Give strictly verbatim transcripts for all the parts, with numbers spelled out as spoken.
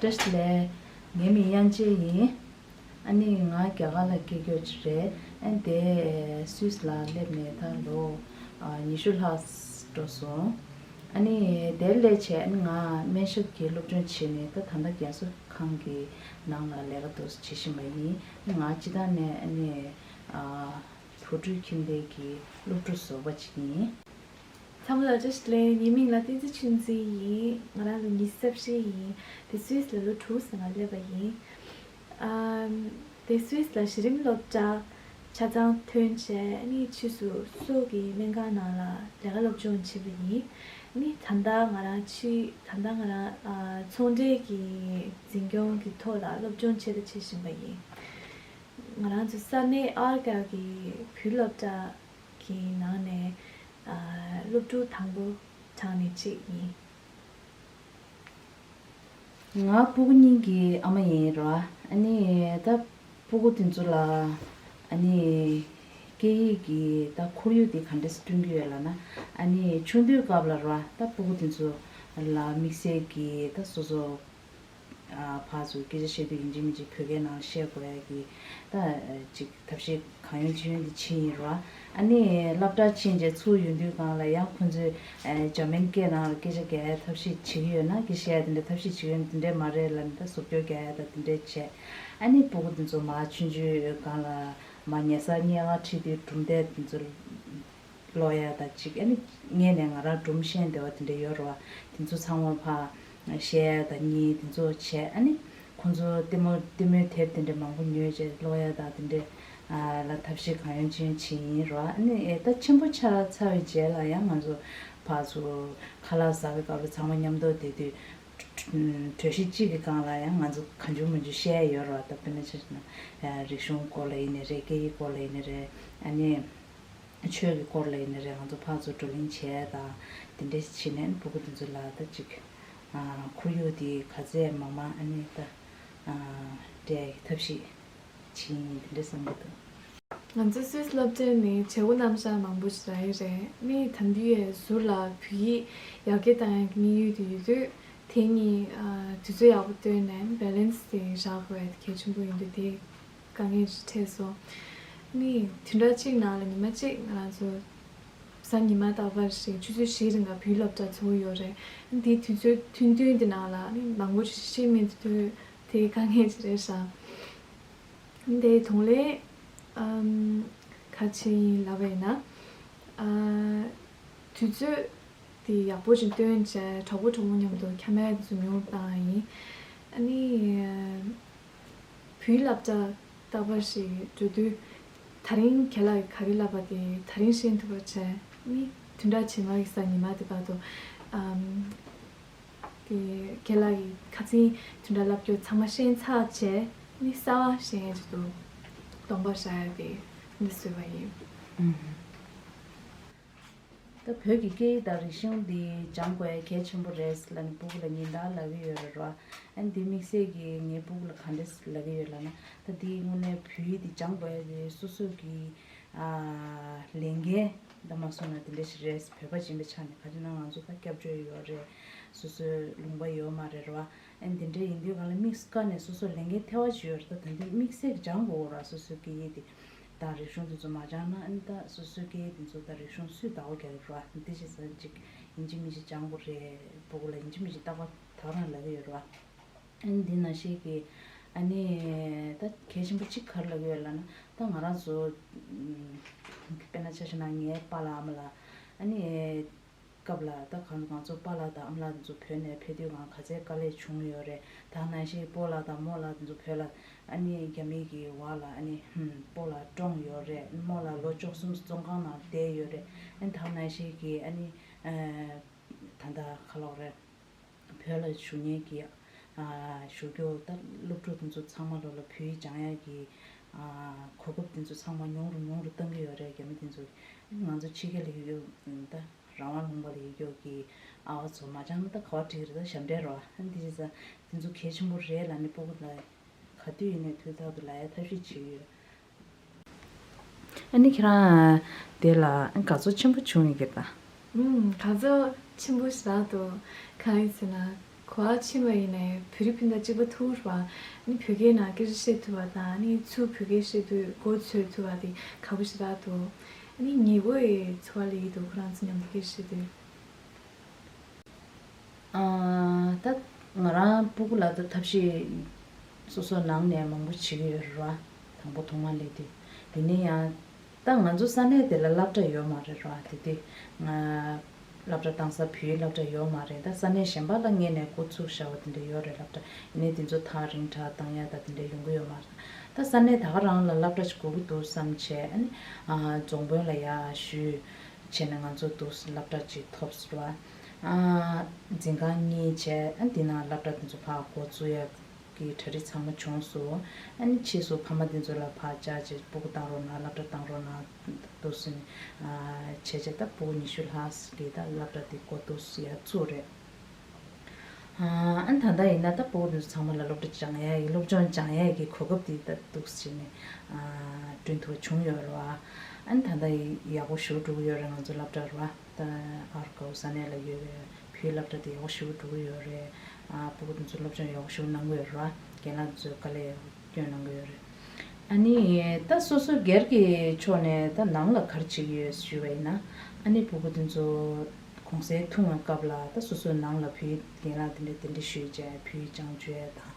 བཀྲ་ཤིས་བདེ་ལེགས། ངའི་མིང་དབྱངས་ཅན་ཡིན། ཨ་ནི་ང་རྒྱ་གར་ལ་སྐྱེས་རྒྱུ་ཅིག་རེད། ཨ་ནི་དེ་སུད་སི་ལ་སླེབས་ནས་ད་ལོ་ཨ་ཉི་ཤུ་ལྷག་འགྲོ་སོང་། ཨ་ནི་དེར་སླེབས་བྱས་ཨ་ནི་ང་སྨན་ཞབས་ཀྱི་སློབ་སྦྱོང་བྱས་ནས་ད་ད་ལྟ་རྒན་གསོ་ཁང་གི་ནང་ལ་ལས་ཀ་འདུག་སེ་བྱེད་བཞིན་པ་ཡིན། ཨ་ནི་ང་སྤྱིར་བཏང་ནས་ཨ་ནི་ཨ་བུ་ཕྲུག་ཁྱིམ་སྡེ་གི་སློབ་ཕྲུག་བཟོ་བ་ཅིག་ཡིན། ཚང་མ་ལ་བཀྲ་ཤིས་བདེ་ལེགས། ངའི་མིང་ལ་བསྟན་འཛིན་ཆོས་འཛིན་ཡིན། ང་རང་ལོ་ཉི་ཤུ་རྩ་བཞི་ཡིན། དེ་སུད་སི་ལ་ལོ་དྲུག་ཙམ་ང་སླེབས་པ་ཡིན། ཨམ། དེ་སུད་སི་ལ་གཞི་རིམ་སློབ་གྲྭ་ཆ་ཚང་ཐོན་བྱས་ཨ་ནི་ཕྱིས་སུ་སོག་གི་སྨན་ཁང་ནང་ལ་ལས་ཀ་སློབ་སྦྱོང་བྱས་པ་ཡིན། ཨ་ནི་ད་ལྟ་ང་རང་ཕྱི་ད་ལྟ་ང་རང་ཨ་ཚོང་འབྲེལ་གྱི་འཛིན་སྐྱོང་གི་ཐོག་ལ་སློབ་སྦྱོང་བྱས་དང་བྱེད་བཞིན་པ་ཡིན། ང་རང་ཚོ་ས་གནས་ཨར་ཀར་གྱི་བོད་སློབ་གྲྭ་གི་ནང་ནས་ཨ་སློབ་ཕྲུག་དང་པོ་གྲངས་ནས་གཅིག་ཡིན། ང་སྤུ་གུ་གཉིས་ཀྱི་ཨ་མ་ཡིན་རོ། ཨ་ནི་ད་སྤུ་གུ་དེ་ཚོ་ལ་ཨ་ནི་སྐད་ཡིག་གི་ད་ཁོར་ཡུག་དེ་ག་འདྲས་སེ་བསྐྲུན་གྱི་ཡོད་ལབ་ན། ཨ་ནི་ཆུང་དུས་སྐབས་ལ་རོ་ད་སྤུ་གུ་དེ་ཚོ་ལ་དམིགས་བསལ་གྱི་ད་སོ་སོ་ཨ་ཕར་ཚུར་སྐད་ཆ་བཤད་དུས་ཡིན་གཅིག་མིན་གཅིག་བོད་སྐད་ནང་བཤད་དགོས་ཡ་གི་ད་ཅིག་ཐབས་ཤེས་གང་ཡོང་ཅི་ཡོང་དེ་བྱེད་ཡིན་རོ། ཨ་ནི་སློབ་གྲྭ་ཕྱིན་རྗེས་ཚུར་ཡོང་དུས་སྒང་ལ་ཡང་ཁོང་ཚོས་ཨ་འཇར་མན་སྐད་ནང་ལ་སྐད་ཆ་རྒྱག་ཡ་ཐབས་ཤེས་བྱེད་ཀྱི་ཡོད་ན་སྐད་བཤད་ཡ་དེ་འདྲ་ཐབས་ཤེས་བྱེད་ཀྱི་ཡོད་ན་དེ་འདྲས་མ་རེད་ལབ་ནས་ད་ཟུར་སྐྱོར་རྒྱག་ཡ་ད་དེ་འདྲས་བྱས། ཨ་ནི་སྤུ་གུ་དེ་ཚོ་མར་ཆུང་ཆུང་སྒང་ལ་མར་ཉལ་ས་ཉལ་ཁང་ཁྲིད་དུས་སྒྲུང་དེབ་དེ་ཚོ་ཀློག་ཡ་དང་གཅིག་ཨ་ནི་སྔོན་ནས་ང་རང་སྒྲུང་ཤེས་བདེ་བ་དེ་འདྲ་ཡོད་རེད་བ། དེ་ཚོ་ཚང་མ་ཕར་བཤད་ཡ་དང་གཉིས་དེ་ཚོ་བྱས། ཨ་ནི་ཁོང་ཚོ་ལྟད་མོ་ལྟད་མོའི་དེབ་དེ་འདྲ་མང་པོ་ཉོས་བྱས་ཀློག་ཡ་དང་དེ་འདྲ་ལ་ཐབས་ཤེས་གང་ཡོང་ཅི་ཡོང་བྱེད་ཡིན་རེད་བ། ཨ་ནི་ཨེ་ད་ཆེན་པོ་ཆགས་ཚར་བའི་རྗེས་ལ་ཡང་ང་ཚོ་ཕར་ཚུར་ཁ་ལག་ཟ་བའི་སྐབས་ལ་ཚང་མ་མཉམ་དུ་བསྡད་དུས་གྲོས་གཞི་གཅིག་གི་སྒང་ལ་ཡང་ང་ཚོ་གང་བྱུང་མང་བྱུང་བཤད་ཡ་ཡོད་རེད་བ། ད་དཔེར་ན་ཆ་བཞག་ན་རིག་གཞུང་སྐོར་ལ་ཡིན་ནའི་རེད། སྐད་ཡིག་སྐོར་ལ་ཡིན་ནའི་རེད། ཨ་ནི། ཆོས་ཀྱི་སྐོར་ལ་ཡིན་ན་རེད། ང་ཚོ་ཕར་ཚུར་བགྲོ་གླེང་བྱས་དང་དེ་འདྲས་བྱས་ནས་སྤུ་གུ་དེ་ཚོ་ལ་ད་ཅིག་ཨ་ཁོར་ཡུག་དེ་ག་ཚད་མང་མང་ཨ་ནི་ད་ཨ་སྤྲད་ཐབས་ཤེས་བྱེད་ཡིན་དེ་འདྲས་བསམ་གྱི་འདུག། ང་ཚོ་སུད་སི་སློབ་གྲྭ་ནས་བྱེད་སྒོ་རྣམ་གཞག་མང་པོ་ཞིག་རག་གི་རེད། ནི་ད་འདི་ཡས་ཟུར་ལ་བོད་ཡིག་ཡར་རྒྱས་བཏང་ཡག་གི་དམིགས་ཡུལ་དེ་ཡོད་དུས་དེ་ནི་ཨ་དུས་ཚོད་ཡག་པོ་བཏོན་ནས་བྷེ་ལེན་སི་དེ་རག་དགོས་ཡ་དེ་གལ་ཆེན་པོ་ཡིན་དུས་དེ། དཀའ་ངལ་ཞིག་འཕྲད་སོང་། ནི་བདུན་ཕྲག་གཅིག་ནང་ལ་ཉི་མ་གཅིག་ང་རང་ཚོ་གཟའ་ཉི་མ་རྟག་པར་ཞིག་ཆུ་ཚོད་བཞིའི་རིང་ལ་བོད་སློབ་གྲྭ་ཚོགས་ཡོད་རེད། དེའི་དུས་ཚོད་ཐུང་ཐུང་དེ་ནང་ལ་ནི་མང་པོ་ཞིག་ཤེས་མེད་དུས་དེ་དཀའ་ངལ་ཅིག་རེད་ཤག། དེ་གདོང་ལེན་ཨམ་ག་ཅི་ཡིན་ལབ་པ་ཡིན་ན། ཨ་དུས་ཚོད་དེ་ཡག་པོ་ཅིག་བཏོན་བྱས་གྲོགས་པོ་གྲོགས་མོ་མཉམ་དུ་ཁ་མལ་དེ་ཚོ་ཉུང་རུ་བཏང་ཡ་ཡིན། ཨ་ནི་བོད་སློབ་གྲྭ་རྟག་པར་ཞིག་འགྲོ་དུས་ད་རིང་ཁྱེད་ལ་ག་རེ་ལབ་པ་དེ་ད་རིང་ཤེས་ཐུབ་པ་བྱས་ནི་བདུན་ཕྲག་རྗེས་མ་གི་གཟའ་ཉི་མ་དེ་བར་དུ་ཨམ་དེ་ཁྱེད་ལ་གི་ཁ་ཚིག་བདུན་ཕྲག་ལབ་རྒྱུ་ཚང་མ་ཤེས་ཚར་བྱས་ནི་གསར་པ་ཤེས་ཡ་ཅིག་ཏུ་གདོང་པ་བཞག་ཡ་དེ་འདི་བཟོས་པ་ཡིན། ཨུམ། ད་བོད་ཀྱི་སྐད་ཡིག་དང་རིག་གཞུང་འདི་སྦྱང་དགོས་ཡ་གལ་ཆེན་པོ་རེད་ལབ་ནས་སྤུ་གུ་ལ་ཉིན་ལྟར་ལབ་ཀྱི་ཡོད་རེད་ར། ཨ་ནི་འདི་དམིགས་བསལ་གྱིས་ངའི་སྤུ་གུ་ལ་ག་འདྲས་ལབ་ཀྱི་ཡོད་ལབ་ན། ད་འདི་དངོས་གནས་བོད་ཡིག་འདི་སྦྱང་དགོས་ཡ་དེ་སོ་སོ་གི་ཨ་ལས་འགན་ད་མ་སོང་ན་དེ་འདྲ་ཞིག་རེད། བོད་པ་ཡིན་པའི་ཆ་ནས་ག་རེ་ན་ང་ཚོ་ད་སྐྱབས་བཅོལ་ཡོད་རེད། སོ་སོའི་ལུང་པ་ཡོད་མ་རེད་ར། ཨ་ནི་དེ་འདྲ་ཡིན་དུས་གང་ལ་དམིགས་བཀར་ནས་སོ་སོ་ལས་འགན་ཐེ་བ་ཅིག་ཡོད་རེད། ད་ད་འདི་དམིགས་བསལ་གྱིས་སྦྱང་དགོས་ར། སོ་སོའི་སྐད་ཡིག་དེ། དང་རིག་གཞུང་དེ་ཚོ་མ་སྦྱངས་ན་ཨ་ནི་ད་སོ་སོའི་སྐད་ཡིག་དེ་ཚོ་དང་རིག་གཞུང་སུས་བདག་པོ་རྒྱག་གི་རེད་བ། འདི་བྱས་ཙང་ཅིག་ཡིན་གཅིག་མིན་གཅིག་སྦྱང་དགོས་རེད། སྤུ་གུ་ལ་ཡིན་གཅིག་མིན་གཅིག་རྟག་པར་ད་ག་རང་ལབ་ཀྱི་ཡོད་རེད་བ། ཨ་ནི་འདི་ནང་བཞིན་གྱི་ཨ་ནི་ད་གལ་ཆེན་པོ་གཅིག་ག་རེ་ལབ་ཀྱི་ཡོད་ལབ་ན། ད་ང་རང་ཚོ་དཔེར་ན་ཆ་བཞག་ན་ངའི་པཱ་ལགས་ཨ་མ་ལགས་ཨ་ནི། སྐབས་ལ་ད་གང་ང་ཚོ་པཱ་ལགས་དང་ཨ་མ་ལགས་དེ་ཚོ་བོད་ནས་ཕེབས་དུས་གང་ག་ཚད་དཀའ་ལས་བྱུང་ཡོད་རེད། ད་ནང་བཞིན་སྤོ་ལགས་དང་རྨོ་ལགས་དེ་ཚོ་བོད་ལ་ཨ་ནི་རྒྱ་མི་གི་འོག་ལ་ཨ་ནི་སྤོ་ལགས་བཀྲོངས་ཡོད་རེད། རྨོ་ལགས་ལོ་བཅུ་གསུམ་བཙོན་ཁང་ནང་བསྡད་ཡོད་རེད། ཨ་ནི་ད་ནང་བཞིན་གི་ཨ་ནི་ད་ལྟ་ག་ལབ་དགོས་རེད། བོད་ལ་བཞུགས་མཁན་གྱི་ཨ་བཞུགས་རྒྱུ་ད་སློབ་ཕྲུག་དེ་ཚོ་ཚང་མ་ལོ་ལ་བོད་ཡིག་སྦྱང་ཡག་གི་ཨ་གོ་སྐབས་དེ་ཚོ་ཚང་མ་ཉུང་རུ་ཉུང་རུ་གཏང་གི་ཡོད་རེད། རྒྱ་མི་དེ་ཚོ་ང་ཚོ་ཕྱི་རྒྱལ་ལ་ཡོད་ཡོད་ད་རང་དབང་ལུང་པ་ལ་ཡོད་ཡོད་ཀྱི་ཨ་བ་ཚོ་མ་སྦྱངས་ན་ད་ག་བ་འགྲིག་རེད། ད་ཞབས་འདྲེན་རེད་བ། ཨ་འདི་བྱས་ཙང་དེ་ཚོ་གལ་ཆེན་པོ་རེད་ལབ་ནས་སྤུ་གུ་ལ་ག་དུས་ཡིན་ནའི་དུས་ཐོག་ཏུ་ལབ་ཡ་ཐབས་ཤེས་བྱེད་ཀྱི་ཡོད། ཨ་ནི་ཁྱེད་རང་དེ་ལ་དགའ་ཚོར་ཆེན་པོ་བྱུང་ཡོད་ཀྱི་ད། ཨུམ། དགའ་ཚོར་ཆེན་པོ་ཞིག་རག་འདུག། གང་ཡིན་ཟེར་ན་ གོ་བ་ཕྱིན་པ་ཡིན་ནའི་བོད་རིགས་སྤུན་ཟླ་གཅིག་པ་ཐུག་ར། ཨ་ནི་བོད་སྐད་ནང་སྐད་ཆ་བཤད་ཐུབ་པ་དང་། ཨ་ནི་ཚུར་བོད་སྐད་བཤད་དུས་མགོ་ཚོས་ཐུབ་པ་དེ་དགའ་པོ་ཞེ་དྲག་འདུག་ཨ་ནི་ཉེ་བོ་ཡི་འཚོ་བ་ལས་ཀྱི་འདུག་ཁོ་རང་ཚོ་མཉམ་དུ་སྐད་ཆ་བཤད་དུས། ཨ། ད་ང་རང་སྤུ་གུ་ལ་ད་ཐབས་ཤེས་སོ་སོ་ནང་ནས་མང་པོ་བྱེད་ཀྱི་ཡོད་རེད་བ། དང་པོ་ཐོག་མར་སླེབས་དུས། ཡིན་ན་ཡང་ད་ང་ཚོ་ས་གནས་དེ་ལ་སློབ་གྲྭ་ཡོད་མ་རེད་ར། དེ་དུས་ང་སློབ་གྲྭ་བཏང་ས་བོད་ཡིག་སློབ་གྲྭ་ཡོད་མ་རེད། ད་ས་གནས་གཞན་པ་ལ་སྔོན་ནས་འགོ་ཚུགས་བཞག་པ་དེ་འདྲ་ཡོད་རེད། སློབ་གྲྭ་ཡིན་ནའི་དེ་ཚོ་ཐག་རིང་དྲགས་བཏང་ཡ་ད་དེ་འདྲ་ཡོང་གི་ཡོད་མ་རེད། ད་ས་གནས་ད་ག་རང་ལ་སློབ་གྲྭ་ཞིག་དགོས་ཀྱི་འདུག་བསམ་བྱས། ཨ་ནི་ཨ་རྫོང་དཔོན་ལ་ཡར་ཞུས་བྱས་ནས་ང་ཚོ་འདུག་སློབ་གྲྭ་ཅིག་ཐོབ་ཟེར་བ། ཨ་འཛིན་ཁང་གཉིས་བྱས། ཨ་འདི་ནང་སློབ་གྲྭ་དེ་ཚོ་ཕར་འགོ་བཙུགས་ཡ་གི་གྲ་སྒྲིག་ཚང་མ་བྱུང་སོང་། ཨ་ནི་ཕྱིས་སུ་ཕ་མ་དེ་ཚོ་ལ་ཕར་བཅར་བྱས། སྤུ་གུ་བཏང་རོགས་གནང་། སློབ་གྲྭ་བཏང་རོགས་གནང་འདུག་ཟེར་ནས་ཨ་བྱས་བྱས། ད་སྤུ་གུ་ཉི་ཤུ་ལྷག་གིས་ད་སློབ་གྲྭ་དེ་འགོ་འདུག་ཡ་བཙུགས་རེད། ཨ་ནི་ད་ལྟ་ཡིན་ན་ད་སྤུ་གུ་དེ་ཚོ་ཚང་མ་ལ་སློབ་གྲྭ་སྦྱང་ཡ་ཡི་སློབ་སྦྱོང་སྦྱང་ཡ་གི་གོ་སྐབས་དེ་ད་འདུག་སེ་བྱས་ནས་ཨ་བསྐྲུན་ཐུབ་པ་བྱུང་ཡོད་རེད་བ། ཨ་ནི་ད་ལྟ་ཡག་པོ་ཞེ་པོ་འགྲོ་གི་ཡོད་རེད། ང་ཚོ་སློབ་གྲྭ་རེད་བ། ད་ཨར་ཀའོ་ས་གནས་ལ་ཡོད་པའི་བོད་སློབ་གྲྭ་དེ་ཡག་པོ་ཞེ་པོ་འགྲོ་གི་ཡོད་རེད། ཨ་སྤུ་གུ་དེ་ཚོ་སློབ་སྦྱོང་ཡག་པོ་ཞེ་པོ་གནང་གི་ཡོད་རེད་བ། རྒན་ལགས་དེ་ཚོས་དཀའ་ལས་ཡག་པོ་སྐྱོན་གནང་གི་ཡོད་རེད། ཨ་ནི་ད་སོ་སོ་སྒེར་གྱི་ཕྱོགས་ནས་ད་ནང་ལ་ག་རེ་བྱེད་ཀྱི་ཡོད་ཞུས་པ་ཡིན་ན། ཨ་ནི་སྤུ་གུ་དེ་ཚོ་གུང་སེང་ཐུག་པའི་སྐབས་ལ་ད་སོ་སོའི་ནང་ལ་བོད་ཡིག་རྒན་ལགས་དེ་འདྲས་དེ་འདྲས་ཞུས་བྱས་བོད་ཡིག་སྦྱང་བཅུག་ཡ་དང་།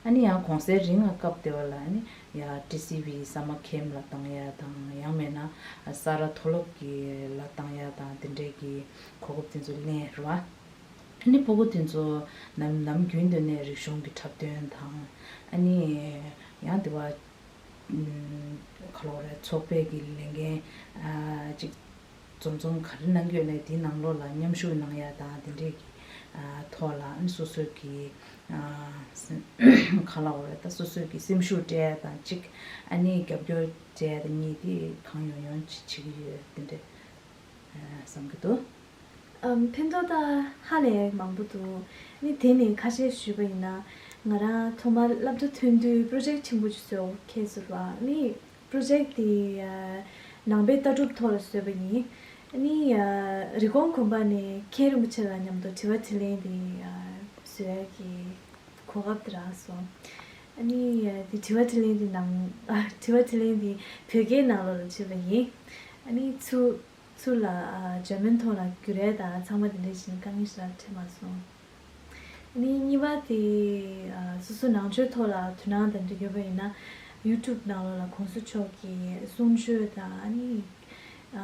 ཨ་ནི་ཡང་གུང་སེང་རིང་བའི་སྐབས་དེ་བ་ལ་ཨ་ནི་ཡ་ཊི་སི་ཝི་སམ་མར་ཁེམ་ལ་བཏང་ཡ་དང་། ཡང་མིན་ན་ས་རཱ་མཐོ་སློབ་ཀྱི་ལ་བཏང་ཡ་དང་། དེ་འདྲས་ཀྱི་གོ་སྐབས་དེ་ཚོ་ལེན་རེད་བ། ཨ་ནི་སྤུ་གུ་དེ་ཚོ་ནམ་ནམ་རྒྱུན་དུ་ནས་རིག་གཞུང་གི་འཁྲབ་སྟོན་དང་། ཨ་ནི་ཡང་དེ་བ་ཨུམ་ག་ལབ་དགོས་རེད། ཚོགས་པའི་གི་ལས་འགན་ཨ་ཅིག་འཛོམས་འཛོམས་ག་རེ་གནང་གི་ཡོད་ནའི་དེའི་ནང་ལོགས་ལ་མཉམ་ཞུགས་གནང་ཡ་དང་། དེ་འདྲས་ཀྱི་ཨ་ཐོག་ལ་ཨ་ནི་སོ་སོའི་གི་ཨ་སེམས་ག་ལབ་དགོས་རེད། ད་སོ་སོའི་གི་སེམས་ཤུགས་སྤྲད་ཡ་དང་གཅིག་ཨ་ནི་རྒྱབ་སྐྱོར་སྤྲད་ཡ་དེ་གཉིས་དེ་གང་ཡོང་ཡོང་ཅིག་བྱེད་ཀྱི་ཡོད། དེ་འདྲས་ཨ་བསམ་གྱི་འདུག་ཨམ། ཕན་ཐོགས་ད་ཧ་ལས་མང་པོ་འདུག་ནི་དེ་ནི་ཁ་ཤས་ཞུས་པ་ཡིན་ན། ང་རང་ཐོག་མར་སློབ་གྲྭ་ཐོན་དུས་པོ་རོ་ཇེཀ་ཆེན་པོ་ཅིག་བཟོ་མཁན་ཟེར་བ་ནི། པོ་རོ་ཇེཀ་དེ་ཨ་ནང་པའི་ལྟ་གྲུབ་ཐོག་ལ་བཟོས་པ་ཡིན། ནི་ཨ་རི་ཀོན་དགོན་པ་ནས་མཁན་རིན་པོ་ཆེ་ལ་མཉམ་དུ་དྲི་བ་དྲིས་ལན་དེ་ཨ་བཟོ་ཡ་གི་གོ་སྐབས་དེ་རག་སོང་། ཨ་ནི་ཨ་དེ་དྲི་བ་དྲིས་ལན་དེ་ནང་ཨ་དྲི་བ་དྲིས་ལན་དེ་བོད་སྐད་ནང་ལོགས་ལ་བྱས་པ་ཡིན། ཨ་ནི་ཚུར་ཚུར་ལ་ཨ་འཇར་མན་ཐོག་ལ་བསྒྱུར་ཡས་དང་ཚང་མ་དེ་འདྲ་བྱས་ནས་དཀའ་ངལ་ཞེ་དྲག་འཕྲད་མ་སོང་། ཨ་ནི་གཉིས་པ་དེ་ཨ་སོ་སོ་ནང་ཆོས་ཐོག་ལ་དོ་སྣང་དང་འབྲེལ་ཡོད་པ་ཡིན་ན། ཡུ་ཊུབ་ནང་ལོགས་ལ་གོང་ས་མཆོག་གི་གསུང་ཆོས་དང་། ཨ་ནི་ཨ་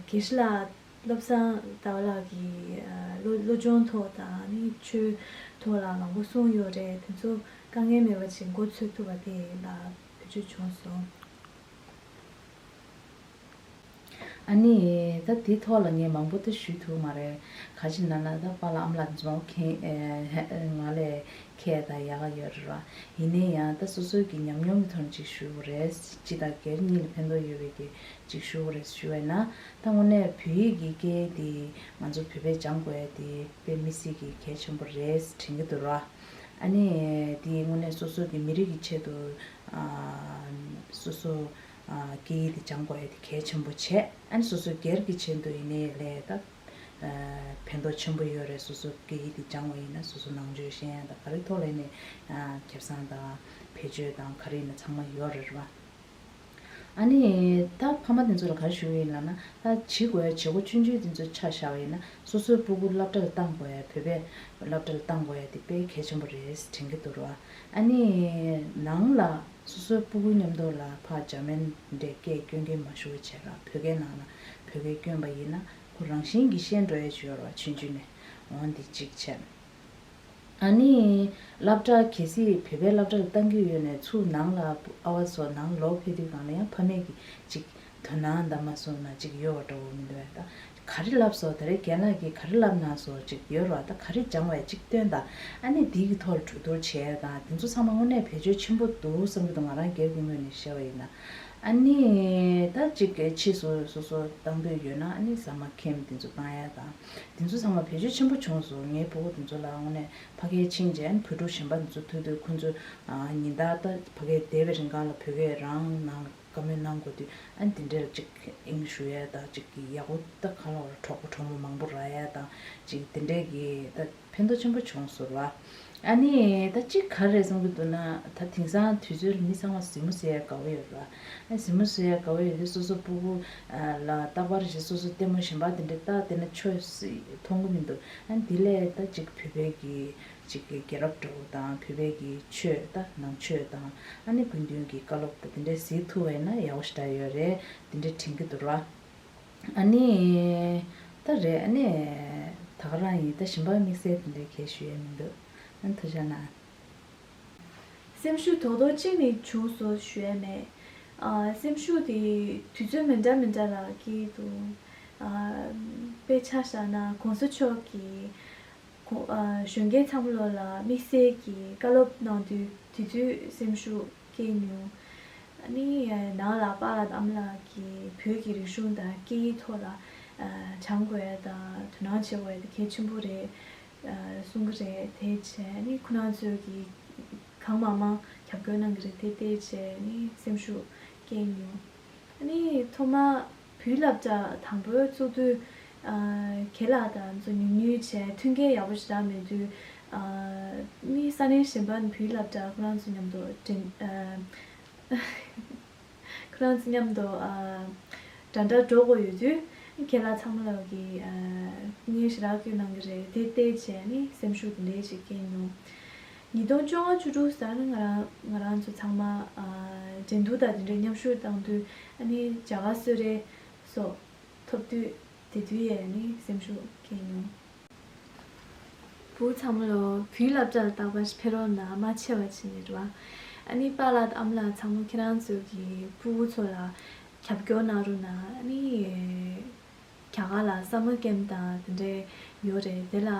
དགེ་བཤེས་ལགས་བློ་བཟང་ཟླ་བ་ལགས་ཀྱི་ཨ་བློ་བློ་སྦྱོང་ཐོག་དང་། ཨ་ནི་ཆོས་ཐོག་ལ་མང་པོ་གསུངས་ཡོད་རེད། དེ་ཚོ་དཀའ་ངལ་མེད་པ་ཅིག་མགོ་ཚོས་ཐུབ་པ་དེ་ལ་བེད་སྤྱོད་བྱུང་སོང་། ཨ་ནི་ད་དེ་ཐོག་ལ་ངས་མང་པོ་ད་ཞུ་ཐུབ་མ་རེད། ག་ཅི་ན་ན་ད་པཱ་ལགས་ཨ་མ་ལགས་ཚོ་མཁྱེན་ཨེ་ང་ལས་མཁས་དང་ཡག་ག་ཡོད་རེད་བ། ཡིན་ནའི་ཡང་ད་སོ་སོའི་གི་ཉམས་མྱོང་གི་ཐོག་ནས་ཅིག་ཞུ་དགོས་རེད། སྤྱི་དང་སྒེར་གཉིས་ལ་ཕན་ཐོགས་ཡོད་པའི་གི་ཅིག་ཞུ་དགོས་རེད་ཞུ་བས་ན། ད་དངོས་གནས་བོད་ཡིག་གི་སྐད་དེ་ང་ཚོ་བོད་པས་སྦྱང་དགོས་ཡ་དེ་དཔེ་མི་སྲིད་གི་གལ་ཆེན་པོ་རེད་དྲན་གི་འདུག་ར། ཨ་ནི་དེ་དངོས་གནས་སོ་སོ་གི་མི་རིགས་ཀྱི་ཆེད་དུ་ཨ་སོ་སོ་ཨ་སྐད་ཡིག་དེ་སྦྱང་དགོས་ཡ་དེ་གལ་ཆེན་པོ་བྱས། ཨ་ནི་སོ་སོའི་སྒེར་གྱི་ཆེད་དུ་ཡིན་ནའི་ལས་ད་ཨ་ཕན་ཐོགས་ཆེན་པོ་ཡོད་རེད། སོ་སོ་སྐད་ཡིག་དེ་སྦྱང་བ་ཡིན་ན་སོ་སོ་ནང་ཆོས་ཤེས་ཡ་དང་ག་རེ་ཐོག་ལ་ཡིན་ནའི་ཨ་ཁེ་བཟང་དང་བེད་སྤྱོད་དང་ག་རེ་ཡིན་ན་ཚང་མ་ཡོད་རེད་བ། ཨ་ནི་ད་ཕ་མ་དེ་ཚོ་ལ་ག་རེ་ཞུ་གི་ཡིན་ལབ་ན། ད་བྱེད་དགོས་ཡ་བྱེད་སྒོ་ཆུང་ཆུང་དེ་ཚོ་ཆ་བཞག་པ་ཡིན་ན་སོ་སོའི་སྤུ་གུ་སློབ་གྲྭ་ལ་བཏང་དགོས་ཡ། བོད་པའི་སློབ་གྲྭ་ལ་བཏང་དགོས་ཡ་དེ་དཔེ་གལ་ཆེན་པོ་རེད་དྲན་གི་འདུག་ར། ཨ་ནི་ནང་ལ་སོ་སོའི་སྤུ་གུའི་མཉམ་དུ་ལ་ཕར་འཇར་མན་འདྲའི་སྐད་སྐྱོན་མཁན་མ་ཞུ་བ་བྱས་ར། བོད་སྐད་ནང་ལ་བོད་སྐད་སྐྱོན་པ་ཡིན་ན་ཁོ་རང་བཞིན་གྱིས་ཤེས་འགྲོ་ཡ་ཅིག་ཡོད་ར་བ། ཆུང་ཆུང་ནས། འོ་འདི་གཅིག་བྱས། ཨ་ནི་སློབ་གྲྭ་གལ་སྲིད་བོད་པའི་སློབ་གྲྭ་ལ་བཏང་གི་ཡོད་ནའི་ཚུར་ནང་ལ་ཨ་བ་ཚོ་ནང་ལོག་ཕེབས་དུས་སྒང་ལ་ཡང་ཕ་མས་ཀྱི་ཅིག་དོ་སྣང་འདྲ་མ་སོང་ན་ཅིག་ཡོད་པ་འདྲ་བོ་མི་འདུག་གས། ད་ག་རེ་བསླབས་སོང་། ད་རེས་རྒན་ལགས་ཀྱིས་ག་རེ་བསླབས་གནང་སོང་ཅིག་ཡོད་རེད་བ། ད་ག་རེ་སྦྱངས་པ་ཡ་ཅིག་སྟོན་དང་། ཨ་ནི་འདི་གི་ཐོག་ལ་གྲོས་བསྡུར་བྱས་དང་། དེ་ཚོ་ཚང་མ་དངོས་གནས་བེད་སྤྱོད་ཆེན་པོ་འདུག་བསམ་གྱི་འདུག་ང་རང་སྒེར་གྱི་ངོས་ནས་བཤད་པ་ཡིན་ན། ཨ་ནི་ད་ཅིག་གི་ཕྱིས་སུ་སོ་སོ་བཏང་འདོད་ཡོད་ན་ཨ་ནི་ཟ་མ་ཁེམ་དེ་ཚོ་བཏང་ཡ་དང་། དེ་ཚོ་ཚང་མ་བེད་སྤྱོད་ཆེན་པོ་བྱུང་སོང་། ངའི་སྤུ་གུ་དེ་ཚོ་ལ་དངོས་གནས་ཕ་གིར་ཕྱིན་རྗེས་བོད་ཕྲུག་གཞན་པ་དེ་ཚོ་ཐུག་དུས་ཁོ་ཚོ་ཨ་ཉིན་ལྟར་ད་ཕ་གིར་བསྡད་པའི་རིང་གང་ལ་བོད་སྐད་རང་ནང་ལ་ བཀའ་མོལ་གནང་དགོས་དུས། ཨ་ནི་དེ་འདྲར་ཅིག་དབྱིངས་ཞུགས་ཡ་དང་། ཅིག་གི་ཡག་པོ་ད་ག་ལ་བར་གྲོགས་པོ་གྲོགས་མོ་མང་པོ་རག་ཡ་དང་། ཅིག་དེ་འདྲའི་གི་ད་ཕན་ཐོགས་ཆེན་པོ་བྱུང་སོང་ར། ཨ་ནི་ད་ཅིག་ག་རེ་གསུང་གི་འདུག་ན། ད་དེང་སང་དུས་ཚོད་ལ་མི་ཚང་མ་གཟིགས་མོ་བཟོ་ཡ་དགའ་པོ་ཡོད་ར། ཨ་གཟིགས་མོ་བཟོ་ཡ་དགའ་པོ་ཡོད་དུས། སོ་སོ་སྤུ་གུ་ལ་རྟག་པར་ཞིག་སོ་སོ་ལྟད་མོ་གཞན་པ་དེ་འདྲ་ལྟ་བལྟས་ན་ཆོས་མཐོང་གི་མི་འདུག་ཨ་ནི་དེ་ལས་ད་ཅིག་བོད་པའི་གི་ཅིག་གི་རྒྱལ་རབས་འདྲ་པོ་དང་། བོད་པའི་གི་ཆོས་དང་། ནང་ཆོས་དང་། ཨ་ནི་དགེ་འདུན་གྱི་བཀའ་སློབ་དང་། དེ་འདྲའི་གཟིགས་ཐུབ་པ་ཡིན་ན་ཡག་པོ་ཞེ་དྲག་ཡོད་རེད། དེ་འདྲའི་དྲན་གྱི་འདུག་ར། ཨ་ནི་ད་རེད། ཨ་ནི་ད་ག་རང་ཡིན། ད་གཞན་པ་དམིགས་བསལ་དེ་འདྲའི་གས་ཞུ་ཡས་མི་འདུག་ཨ་ནི་ཐུགས་རྗེ་གནང་། སེམས་ཤུགས་རྡོག་རྡོག་གཅིག་ནི་བྱུང་སོང་ཞུ་ཡས་མེད། ཨ་སེམས་ཤུགས་དེ་དུས་ཚོད་མི་འདྲ་མི་འདྲ་ལ་སྐྱེས་འདུག་ཨ་དཔེ་ཆ་བཞག་ན་གོང་ས་མཆོག་གིས་གོ- ཨ་གཞོན་སྐྱེས་ཚང་མ་ལོ་ལ་དམིགས་བསལ་གྱི་བཀའ་སློབ་གནང་དུས། དེ་དུས་སེམས་ཤུགས་སྐྱེས་མྱོང་། ཨ་ནི་ནང་ལ་པཱ་ལགས་ཨ་མ་ལགས་ཀྱིས་བོད་ཀྱི་རིག་གཞུང་དང་སྐད་ཡིག་ཐོག་ལ་ཨ་སྦྱང་དགོས་ཡ་དང་དོ་སྣང་བྱེད་དགོས་ཡ་དེ་གལ་ཆེན་པོ་རེད་ཨ་གསུང་གི་རེད། དེ་བྱས་ནི་ཁོ་རང་ཚོས་ཀྱིས་གང་མང་མང་རྒྱབ་སྐྱོར་གནང་གི་རེད། དེ་བལྟས་བྱས་ནི་སེམས་ཤུགས་སྐྱེས་མྱོང་། ཨ་ནི་ཐོག་མ་བོད་སློབ་གྲྭ་དང་པོ་བཙུགས་དུས་ཨ་རྒན་ལགས་དང་ཚོ་ཉུང་ཉུང་བྱས། མཐུན་རྐྱེན་ཡག་པོ་ཞེ་དྲག་མེད་དུས་ཨ་ནི་ས་གནས་གཞན་པ་ནས་བོད་སློབ་གྲྭ་ཁོ་རང་ཚོ་མཉམ་དུ་འགྲན་ཨ་ཁོ་རང་ཚོ་མཉམ་དུ་ཨ་འདྲ་འདྲ་འགྲོ་དགོས་ཡོད་དུས། རྒན་ལགས་ཚང་མ་ལོག་གིས་ཨ་སྐུ་ངལ་ཞེ་དྲག་སྐྱོན་གནང་གི་རེད། དེ་བལྟས་བྱས་ནི་སེམས་ཤུགས་དེ་འདྲའི་ཞིག་སྐྱེས་མྱོང་། ཉིས་སྟོང་བཅོ་ལྔ་བཅུ་དྲུག་ཟེར་ན་ང་རང་ང་རང་ཚོ་ཚང་མ་ཨ་འགྲན་བསྡུར་དང་དེ་འདྲའི་མཉམ་ཞུགས་གནང་དུས། ཨ་ནི་རྒྱ་གར་གསོལ་རས་སོགས་ཐོབ་དུས། དེ་དུས་ཡས་ནི་སེམས་ཤུགས་སྐྱེས་མྱོང་། བུ་ཚང་མ་ལོ་བོད་སློབ་གྲྭ་ལ་རྟག་པར་ཕེབས་རོགས་གནང་། མ་ཆེ་བ་བྱས་ནས་རེད་བ། ཨ་ནི་པཱ་ལགས་དང་ཨ་མ་ལགས་ཚང་མ་ཁྱེད་རང་ཚོ་གི་སྤུ་གུ་ཚོ་ལ་རྒྱབ་སྐྱོར་གནང་རོགས་གནང་། ཨ་ནི་རྒྱ་གར་ལ་summer camp དང་དེ་འདྲའི་ཡོད་རེད། དེ་ལ་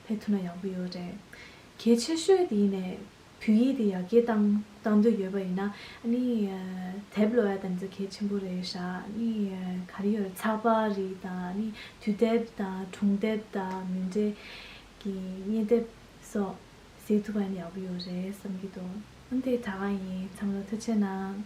ཕེབས་ཐུབ་ན་ཡག་པོ་ཡོད་རེད། གལ་ཆེ་ཤོས་དེ་ཡིན་ནས་བོད་ཡིག་དེ་ཡར་རྒྱས་བཏང་བཏང་འདོད་ཡོད་པ་ཡིན་ན། ཨ་ནི་དེབ་ཀློག་ཡ་དེ་ཚོ་གལ་ཆེན་པོ་རེད་ཤག་ཨ་ནི་ག་རེ་ཡོད་རེད། ཚགས་པར་རིགས་དང་། ཨ་ནི་དུས་དེབ་དང་། སྒྲུང་དེབ་དང་། མུ་འབྲེལ་གྱི་བརྙན་དེབ་སོགས་གཟིགས་ཐུབ་པ་ཡིན་ན་ཡག་པོ་ཡོད་རེད་བསམ་གྱི་འདུག་ཨ་ནི་དེ་ད་ག་ཡིན། ཚང་མ་ལ་ཐུགས་རྗེ་གནང་།